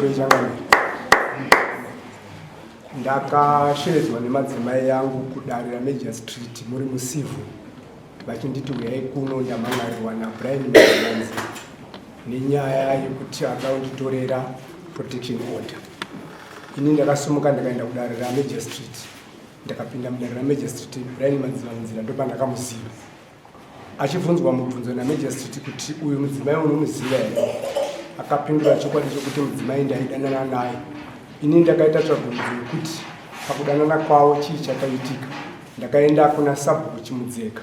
Pamusoro ichangamire. Ndakashevedzwa nemadzimai angu kudare raMajor Street muri musivhu vachinditi huyai kuno ndamhan'arirwa naBrian Mazivanzi nenyaya yekuti arikuda kunditorera protection order. Ini ndakasimuka ndakaenda kudare raMajor Street. Ndakapinda mudare raMajor Street Brian Madzivanzira ndopandakamuziva. Achibvunzwa mubvunzo naMagistrate kuti uyu mudzimai unomuziva here, akapindura chokwadi chokuti mudzimai ndaidanana naye. Ini ndakaita tsvagurudzo yekuti pakudanana kwavo chii chakaitika. Ndakaenda kuna Sabhuku Chimudzeka.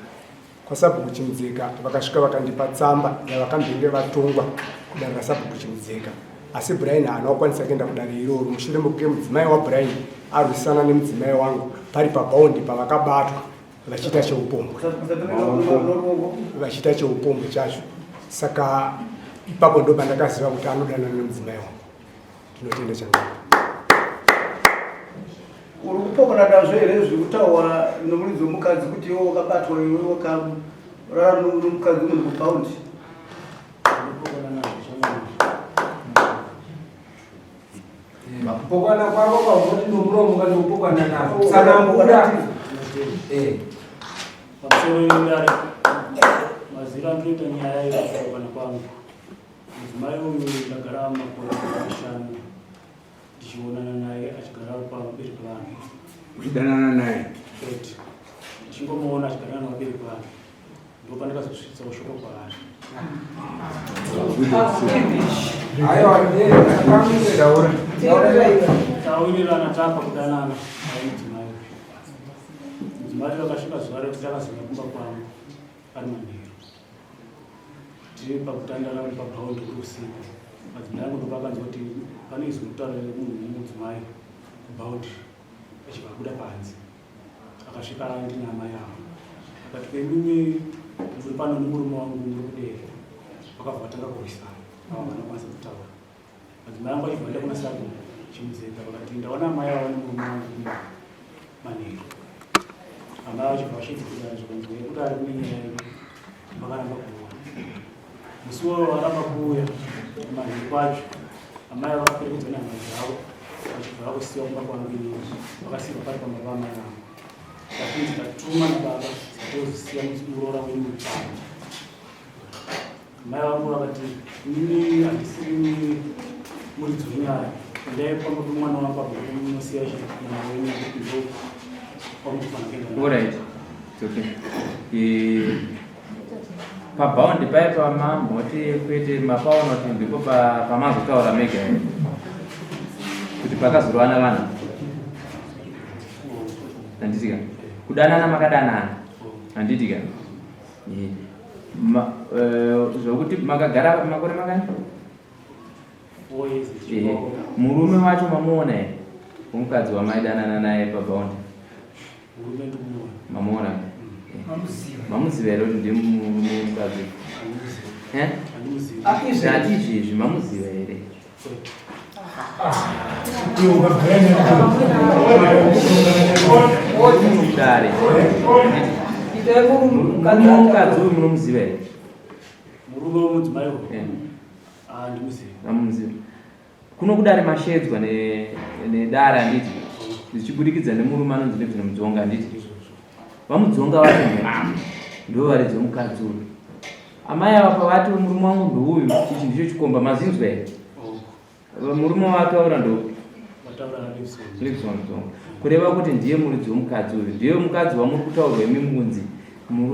KwaSabhuku Chimudzeka vakasvika vakandipa tsamba yavakambenge vatongwa kudare raSabhuku Chimudzeka. Asi Brian haana kukwanisa kuenda kudare iroro mushure mekunge mudzimai waBrian arwisana nemudzimai wangu pari pabhaundi pavakabatwa vachiita cheupombwe vachiita cheupombwe chacho saka ipapo ndo pandakaziva kuti anodanana nemudzimai wangu. Ndinotenda changu. Uri kupokana nazvo here zviri kutaurwa nomuridzi wemukadzi kuti iwe wakabatwa iwe wakarara nomukadzi munhu kubaundi? Kupokana kwako kwaunoti nomuromo kana kupokana nazvo tsanangura. Eh. Pamusoro yedare mazira andinoita nyaya yekupokana kwangu. Mudzimai uyu ndagara makore mashanu ndichionana naye achigara pavabereki vangu. Uchidanana naye? Kwete. Ndichingomuona achigara navabereki vangu. Ndopandakazosvitsawo shoko kwaari. Tawirirana tapa kudanana naye mudzimai uyu. Mudzimai uyu akasvika zuva rekuti akazouya kumba kwangu ari manheru. Tiri pakutandara pabhaundi kuri usiku. Madzimai angu ndopakanzwa kuti pane izwi rikutaura remunhu nemudzimai kubhaundi achibva abuda panze. Akasvika ndina amai avo akati kwemimi muri pano nemurume wangu muri kudei vakabva vatanga kurwisana avo vanokwanisa kutaura madzimai angu achibva enda kuna sabu chimudzeka vakati ndaona amai avo nemurume wangu kumba manheru amai vachibva vashidzikira zvikanzi yekuti ari kune nyaya yedu vakaramba kuuya musi wavo varamba kuuya manheru kwacho Amai vakaperekedzwa nehama dzavo vachibva vakusiya kumba kwangu inini vakasiirwa pari pamba paamai vangu. Ndakunzi ndatuma nababa tozisiya muroora wenyu mupano. Amai vangu vakati inini handisiri muridzi wenyaya endai pamba pemwana wangu apo munosiya mwana wenyu nekuti ndo kwamunofanira kuenda. All right. It's okay. Eh, Pabaundi paye pamamboti kwete mapaona kuti ndipo pamazotaura mega here kuti pakazorovana vanhu handiti ka kudanana makadanana handiti ka eh, zvokuti makagara makore makani murume wacho mamuona here womukadzi wamaidanana naye pabaundi Mamuona? Mamuziva here kuti ndiye mukadzi? Eh? Ndati izvezvi mamuziva here? Dare. Mukadzi uyu munomuziva here? Murume wemudzimai uyu? Eh. Ah, ndimuziva. Mamuziva. Kuno kudare mashedzwa nedare handiti zvichibudikidza nemurume anonzi Lebson Mudzonga handiti vaMudzonga vacho ndo varidzi vemukadzi uyu amai ava pavati murume wangu ndouyu ichi ndicho chikomba mazinzwa here murume wake aura ndo Lebson Mudzonga kureva kuti ndiye muridzi wemukadzi uyu ndiye mukadzi wamuri kutaurwa imi munzi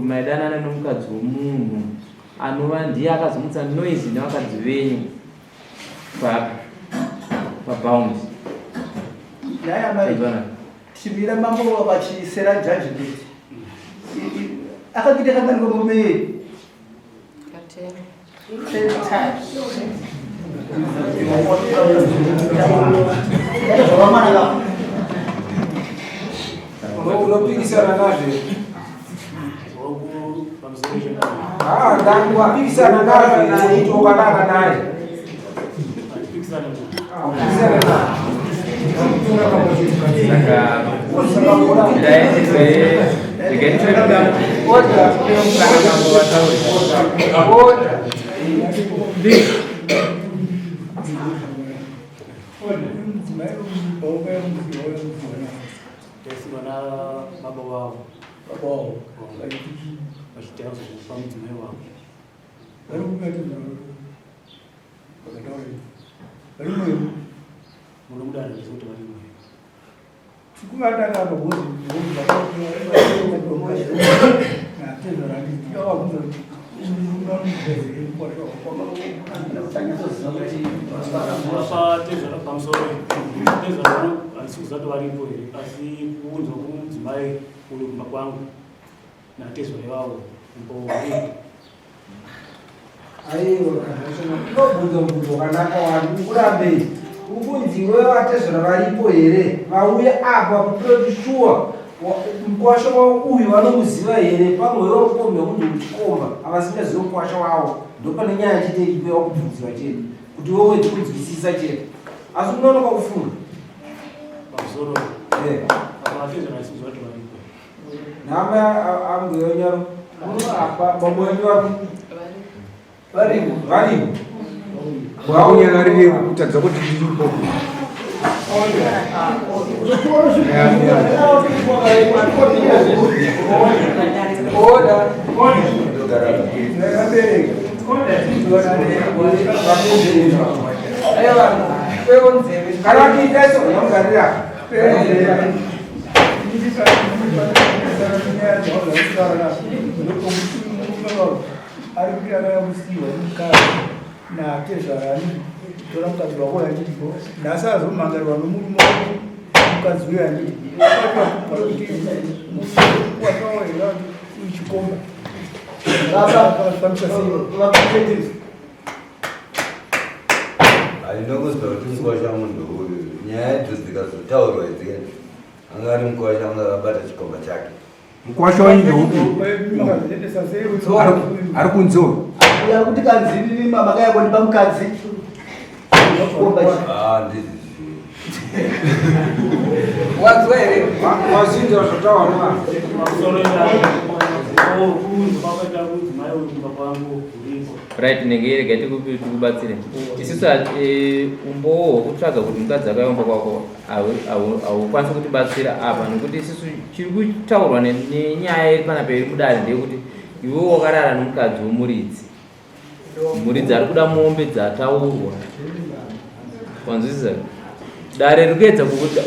maidanana nemukadzi wemunhu anova ndiye akazomutsa noise nevakadzi venyu Papi? Pabound. Nyaya amai. Tichimira mambo vachisera judgment. Akakuita kangani murume iyeye? Ten times. Unopikisana nazvo. Ah, ndakupikisana naye kuti wakarara naye. Order. Mudzimai wauya muzi wauya muzi wana. Taisirwa nababa vavo. Baba wavo. Vachiti vazokupa mudzimai wavo. Vari kubatidza vakataura. Vari mweyo. Muno mudare handisi kuti vari mweyo. Tikuvatanga apa bhozi Tezvara pamusoro tezvara handisi kuziva kuti varipo here asi kuunzwa kumudzimai uyu kumba kwangu natezvara ivavo mbo Aiwa kana unobvunza mubvunzo wakanaka wani ukurambei uri kunzi iwe vatezvara varipo here vauya apa kupira kuti shuwa mukwasha wavo uyu vanomuziva here pamwe wewe wakupomerwa kunzi uchikomba avasingazive mukwasha wavo ndopane nyaya chete iripo yakubvunziwa chete kuti iwe wedzi kunzwisisa chete asi unonoka kufunga pamusoro Eh. apa vatezvara handisi kuziva kuti varipo Nhamba ambuya nyaro. Bambo wenyu vapi? Varimo. Varimo. Waunyararire kutadza kuti ndiripo. Order. Aiwa, kweonzeve. Kana kuita so, unogarira. Ari kuti akauya kusiiwa nemukadzi natezvara tora mukadzi wako handiti nhasi azomhangarirwa nomurume wake mukadzi uyo handiti kuti watawaera kuti uchikomba fambisa sei. Handina kuziva kuti mukwasha munhu uyu nyaya idzo dzikazotaurwa idzi anga ari mukwasha anga akabata chikomba chake. Mukwasha wenyu ndeupi? Ari kunze uyu. Uya kuti kanzi mama kaya kondipa mukadzi. Chikomba chi. Ah, ndizvi. Wanzwa here? Wazvinzwa zvataurwa nevanhu. Pamusoro kuunzwa kwakaita mudzimai uyu kumba kwangu uripo. Right, ndenge rega tikubatsire isusu umbowo hwekutsvaga kuti mukadzi akayomba kwako haukwanisi kutibatsira apa nekuti isusu chiri kutaurwa nenyaya iri panapa iri mudare ndeyekuti iwe wakarara nomukadzi womuridzi, muridzi ari kuda mombe dzataurwa, wanzwisisa? Dare riri kuedza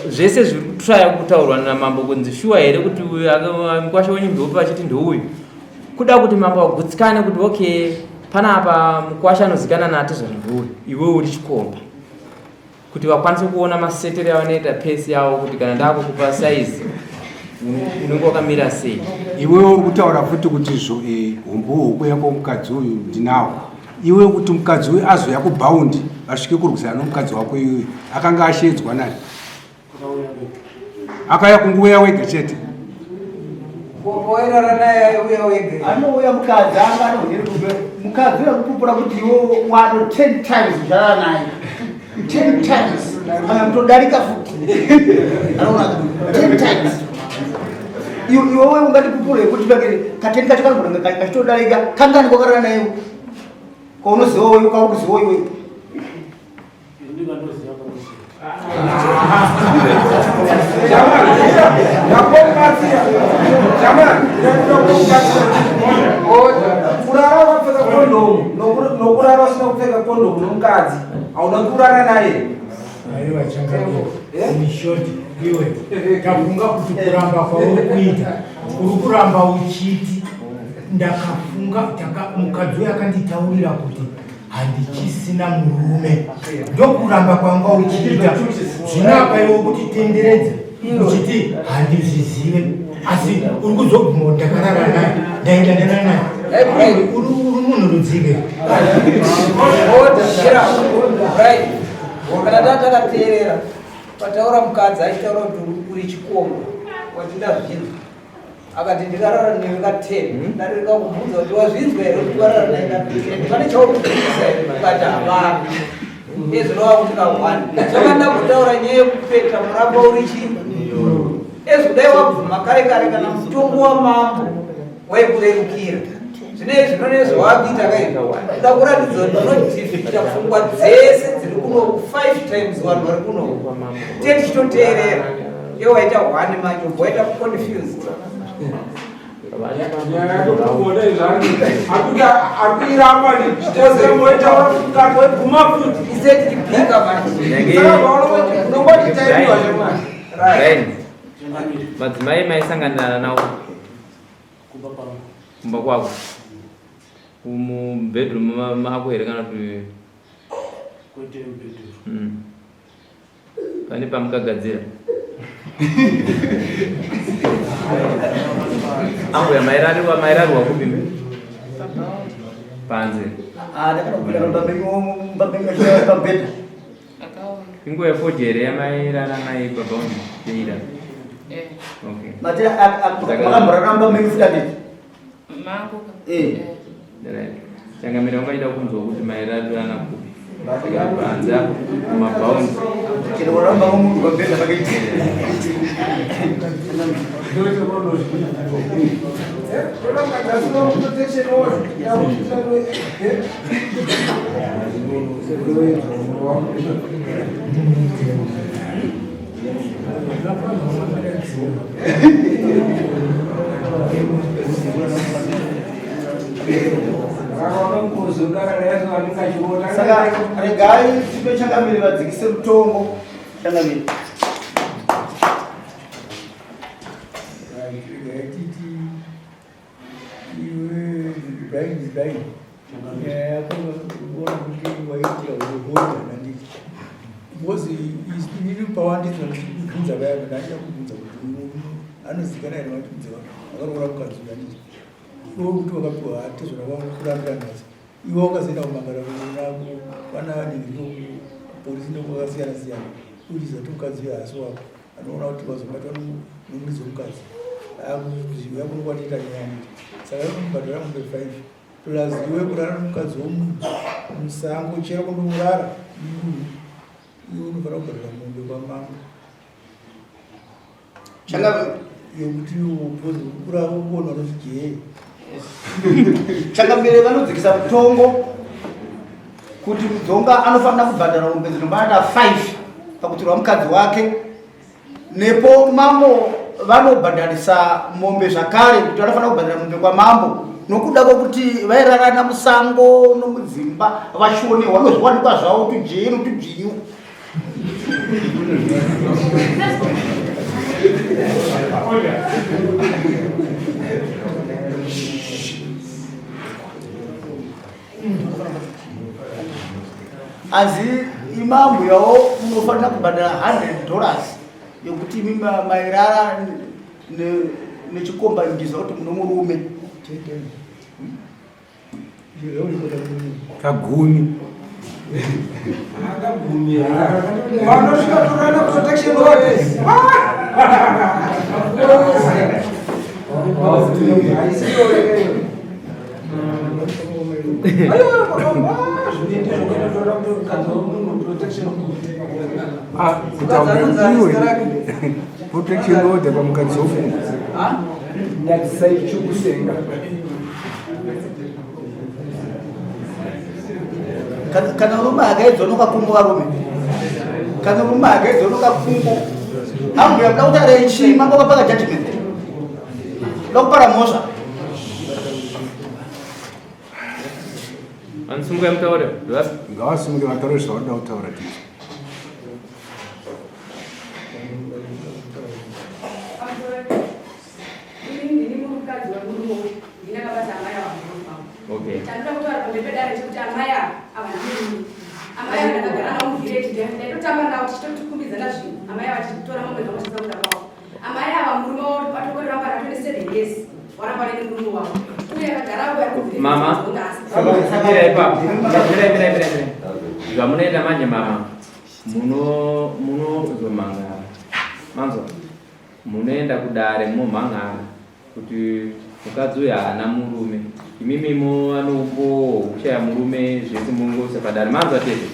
zvese zviri kutraya kutaurwa namambo kunzi shuwa here kuti uyu mukwasha wenyu ndeupi, vachiti ndeuyu, kuda kuti mambo agutsikane kuti okay, panapa mukwasha anozikana natezvara ndeuyu, iwewe uri chikomba, kuti vakwanise kuona masetere avanoita pesi yavo kuti kana ndakukupa saizi unenge wakamira sei. Iwewe uri kutaura futi kuti zvo umbowo hwekuuya kwomukadzi uyu ndinawo. Iwe kuti mukadzi uyu azouya kubhaundi vasvike kurwisana nomukadzi wako iyoyo, akanga ashedzwa nani? Akauya wega. Akauya kunguuya wega chete? Wairara naye uya wega. Anouya mukadzi anga anoheri mukadzi uya kupupura kuti iwo wano 10 times ucharara naye 10 times kana kutodarika futi, anoona 10 times. Iwewe ungatipupure kuti pake kateni kacho kanogona kachitodarika kangani kwakarara naye kaunoziva wewe, kauri kuziva iwewe? Ndingandoziva kakuti Jamani, ndakubatsira. Jamani, ndakubatsira. Kurara wakapfeka kondomu nokurara usina kupfeka kondomu nomukadzi hauna kurara naye. Aiwa changamire, in short, iwe tafunga kuti kuramba kwauri kuita, uri kuramba uchiti ndakafunga mukadzi uyu akanditaurira kuti handichisina murume, ndokuramba kwanga uchiita. Zvinapa iwe kutitenderedza uchiti handizvizive, asi uri kuzobvuma kuti ndakarara naye, ndaenda ndana naye. Uri munhu rudzike? Order, get up. Right. Kana takateerera pataura mukadzi achitaura kuti uri chikomba, wati ndazvinzwa, akati ndikarara newe ka10, ndareka kubvunza kuti wazvinzwa here kuti warara naye ka10, pane chaurikubvunza here? Ukati hapana, ezvinova kuti ka1 zvakanda kutaura nyaya yekupeta muramba uri chii ezvo. Dai wabvuma kare kare kana mutongo wamambo waikurerukira. Zvinei zvino nezvawakuita kai kuda kuratidza kuti unodhivhita pfungwa dzese dziri kuno five times vanhu vari kuno tiye tichitoteerera iwe waita one manje ubva waita confused. Madzimai maisanganirana nawo kumba kwako mubedroom mako here kana kuti kwete mubedroom? Pane pamukagadzira ambuya mairariwa mairariwa kupi panze? Inguva yefoji here yamairara naye baba Teira? Okay. Makamboraramba menyu futi anditi? Mangu. Eh. Right. Changamire ungaida kunzwa kuti mairarirana kupi? Panze apo kumabhaundi. Chero waramba munhu pabhedha pakaita. Saka regai tipe changamire vadzikise mutongo. Changamire. Iwe Brian, Brian, nyaya yako uona kuti waitira uhoja nanditi, because inini pawandizwa ndichikubvunza vaya, ndachida kubvunza kuti anozikana here vachibvunza vakaroora mukadzi uyu, anditi? Iwe kuti wakapiwa atezvara wangu kurambira nhasi, iwe wakazoenda kumangara kwana kupolisi nekwakasiyana siyana uchiziva kuti mukadzi uyu haasi wako. Anoona kuti wazobatwa nomuridzi wemukadzi akuziva kuno kwatiita nyaya, nditi saka inomubhadhara mombe 5 plus iwe kurara nomukadzi womunhu musango, chero kundomurara munhu, iwe unofanira kubhadhara mombe kwamambo yokuti upozi kurara kuona unozvijee. Changamire vanodzikisa mutongo kuti Mudzonga anofanira kubhadhara mombe dzinombanada 5 pakutirwa mukadzi wake, nepo mambo vanobhadharisa mombe zvakare, kuti vanofanira kubhadhara mombe kwamambo nokuda kwekuti vairarana musango nomudzimba vachionewa nozviwanikwa zvavo tujee notubzinyu. Asi imambo yawo munofanira kubhadhara $100 yekuti imi mairara nechikomba ndiza kuti muno murume. Kagumi. Vanosvika torana protection orders. Kutaura iwe protection order pamukadzi womunhu nyadzisai chikusenga. Kana rume akaidzonoka kumbo, varume, kana rume akaidzonoka kumbo, ambuya kuda kuti arei chii? Mambo kapaka judgment, kuda kupara mhosva. Vanosunguka mutaure. Ngavasunge vataure zvavanoda kutaura tizvo. Ini ndini mukadzi wemurume uyu, ndini akabata amai ava murume wangu. Chandoda kutaura pamberi pedare chekuti amai ava havana murume. Amai ava ndakagara navo muvhireji, ndaitotamba navo tichitokumbidzana zvinhu. Amai ava tichitora mombe dzangu tichiisa munda kwavo. Amai ava murume wavo vatokoreramba na 27 years waramba nemurume wavo. Uye akagara avo ari kuvhireji. Mama, mirai ipapo. Mirai, mirai, mirai, mirai. Zvamunoita manje mama, muno munozomhangara. Manzwa? Munoenda kudare momhangara kuti mukadzi uyu haana murume. Imimi mova noumbowo hwekushaya murume zvese mongoisa padare. Manzwa tete?